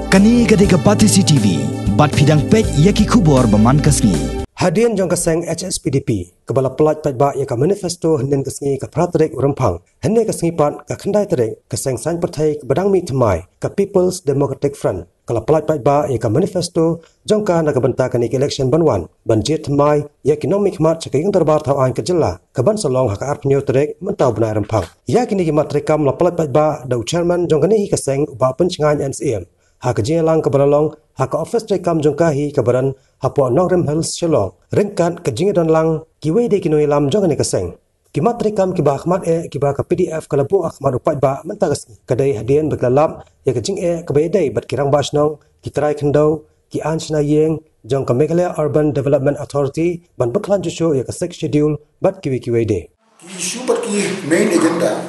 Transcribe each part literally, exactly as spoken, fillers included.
Kane ka dei ka Batesi T V, bad phi dang peit ïa ki khubor ba man ka sngi. Hadien jong ka seng H S P D P kaba la pyllait paidbah ïa ka manifesto hynnin ka sngi ka phra tarik u Rymphang, hynne ka sngi pat ka khyndai tarik ka seng saiñ pyrthei kaba dang mih thymmai ka People's Democratic Front ka la pyllait paidbah ïa ka manifesto jong ka na ka bynta kane ka election ban wan ban jied thymmai ïa ki nongmihkhmat sha ka ïing dorbar thaw aiñ ka jylla kaban sa long ha ka arphew tarik mynta u bnai Rymphang. Ïa kine ki mat treikam la pyllait paidbah da u chairman jong kane hi ka seng u Bah Pynshngaiñ N C M. Ha ka jingïalang kaba la long ha ka office treikam jong ka hi kaba don hapoh Nongrim Hills, Shillong, ryngkat ka jingïadon lang kiwei de ki nongïalam jong kane ka seng. Ki mat treikam kiba ha khmat eh kiba ka P D F ka la buh ha khmat u paidbah mynta ka sngi ka dei hadien ba ki la lap ïa ka jingeh kaba ïadei bad ki rangbah shnong, ki trai khyndew, ki aiñ shna ïing jong ka Meghalaya Urban Development Authority ban pynkhlaiñ shuh shuh ïa ka Sixth Schedule bad kiwei kiwei de. Ki issue bad ki main agenda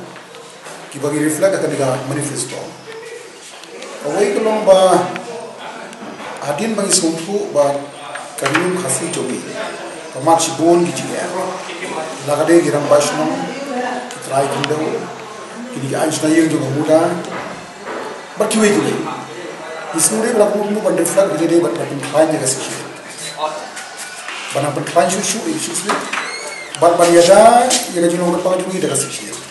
kiba ngi reflect ha kane ka manifesto. Kawei ka long ba hadien ba ngi sngewthuh ba ka Ri Lum Khasi jong ngi ka mad shibun ki jingeh. La ka dei ki rangbah shnong, ki trai khyndew, kine ki aiñ shna ïing jong ka MUDA bad kiwei kiwei. Ngi sngewdei ba la ka mut ban reflect, ngi dei ban pynkhlaiñ ïa ka Sixth Schedule. Ban nang pynkhlaiñ shuh shuh ïa ka Sixth Schedule. Ban, ban ïada ïa ka jinglong kyrpang jong ngi da ka Sixth Schedule.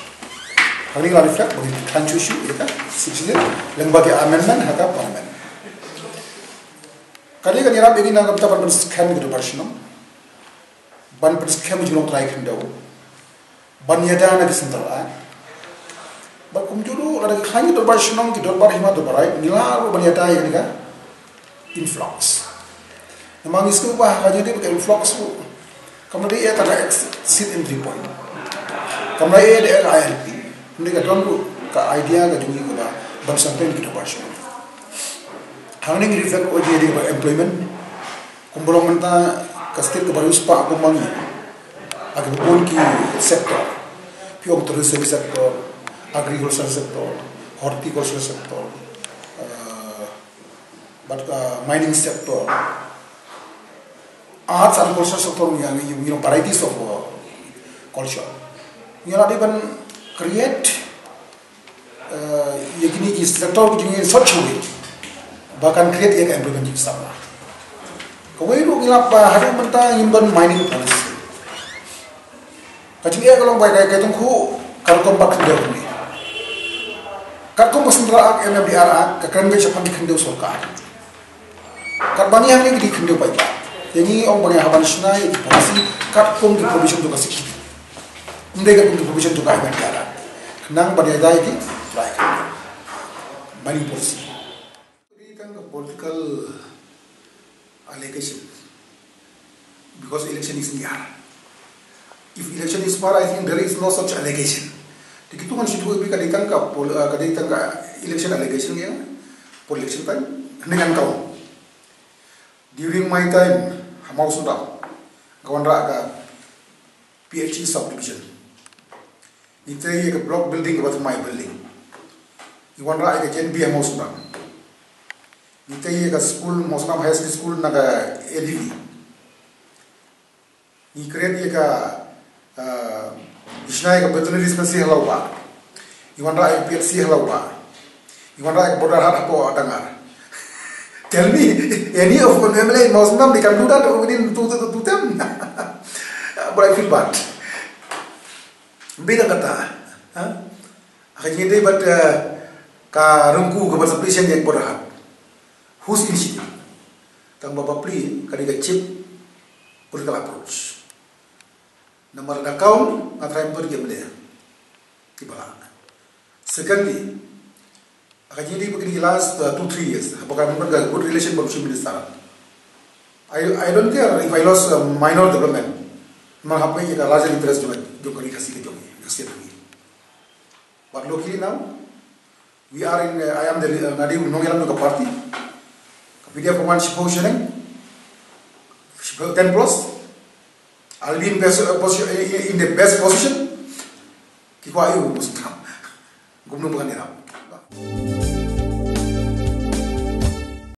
Hangne la reflect ba ngin pynkhlaiñ shuh shuh ïa ka Sixth Schedule lyngba ki amendment ha ka Parliament. Ka dei ka ïarap ïa ngi na ka bynta ban pynskhem ïa ka dorbar shnong, ban pynskhem ïa ka jinglong trai khyndew, ban ïada na ki Central Act. Bad kumjuh ruh lada ngi khlaiñ ïa ka dorbar shnong, ki dorbar hima, dorbar raid, ngi lah ruh ban ïada ïa kane ka influx. Namar ngi sngewbha ha ka jingtip ka influx ruh kam dei ïa ka exit entry point. Kam dei ïa ka I L P. Hynrei ka don ruh ka idea ka jong ngi kaba ban sa pynlong ki dorbar shnong. Hangne ngi reflect ïa ka employment. Kumba long mynta ka state kaba riewspah kumba ngi, ha kiba bun ki sector. Phi ong tourism sector, agriculture sector, horticulture sector, uh, bad ka mining sector, arts and culture sector, ngi, ngi, you know, varieties of, uh, culture. Ngi la dei ban create, uh, ïa kine ki sector ki jong ngi in such a way ba kan create ïa ka employment ki samla. Kawei ruh ngi lap ba haduh mynta ngim don mining policy. Ka jingeh ka long ba ka, ka jong ka, ka rukom ba khyndew ne. Katkum ka Central Act, M M D R Act, ka kren ka shaphang ki khyndew sorkar. Katba ngi hangne ki dei khyndew paidbah. Ïa ngi ong ba ngi hap ban shna ïa ki policy katkum ki provision jong ka Sixth Schedule. Ym dei katkum ki provision jong ka M M D R Act. Khnang ban ïada ïa ki trai khyndew. Mining policy. Ka dei tang ka political allegation. Because election is near. If election is far, I think there is no such allegation. Te kito ngan shu ïathuh ïa phi, ka dei tang ka pol-, uh, ka dei tang ka election allegation ïa, post election time, hynrei ngan count. During my time, ha Mawsynram, ka wanrah ka P H E subdivision. Ngi trei ïa ka block building kaba thymmai building. Ngi wanrah ïa ka J N B ha Mawsynram. Ngi trei ïa ka school, Mawsynram Higher Secondary School na ka A D V. Ngi create ïa ka, ah, ngi shna ïa ka veterinary dispensary ha Lawbah. Ngi wanrah ïa ka P H C ha Lawbah. Ngi wanrah ïa ka border hut hapoh Dangar. Tell me, any of the M L A in Mawsynram, they can do that within two, two, two term? But I feel bad. Bad kata, ha? Ka jingïadei bad, eh, ka rangku kaba sufficient ïa ka border hut. Whose initiative? Tang ba bapli ka dei ka cheap political approach. Namar da count nga trai mynta ki M L A kiba lah. Secondly, ka jingïadei bad kine ki last, uh, two, three years, haba ka don ka good relation bad u Chief Minister, I, I don't care if I lost a minor development. Namar hap ïa ka larger interest jong, jong ka ri Khasi ka jong, ka state jong. But luckily now, we are in, uh, I am the, uh, nga dei u nongïalam jong ka party. Ka P D F ka wan shiphew shaneng, shiphew ten plus. I'll be in best, uh, position, in the best position. Ki kwah ïa u Mawsynram. Kumno ba kan ïarap.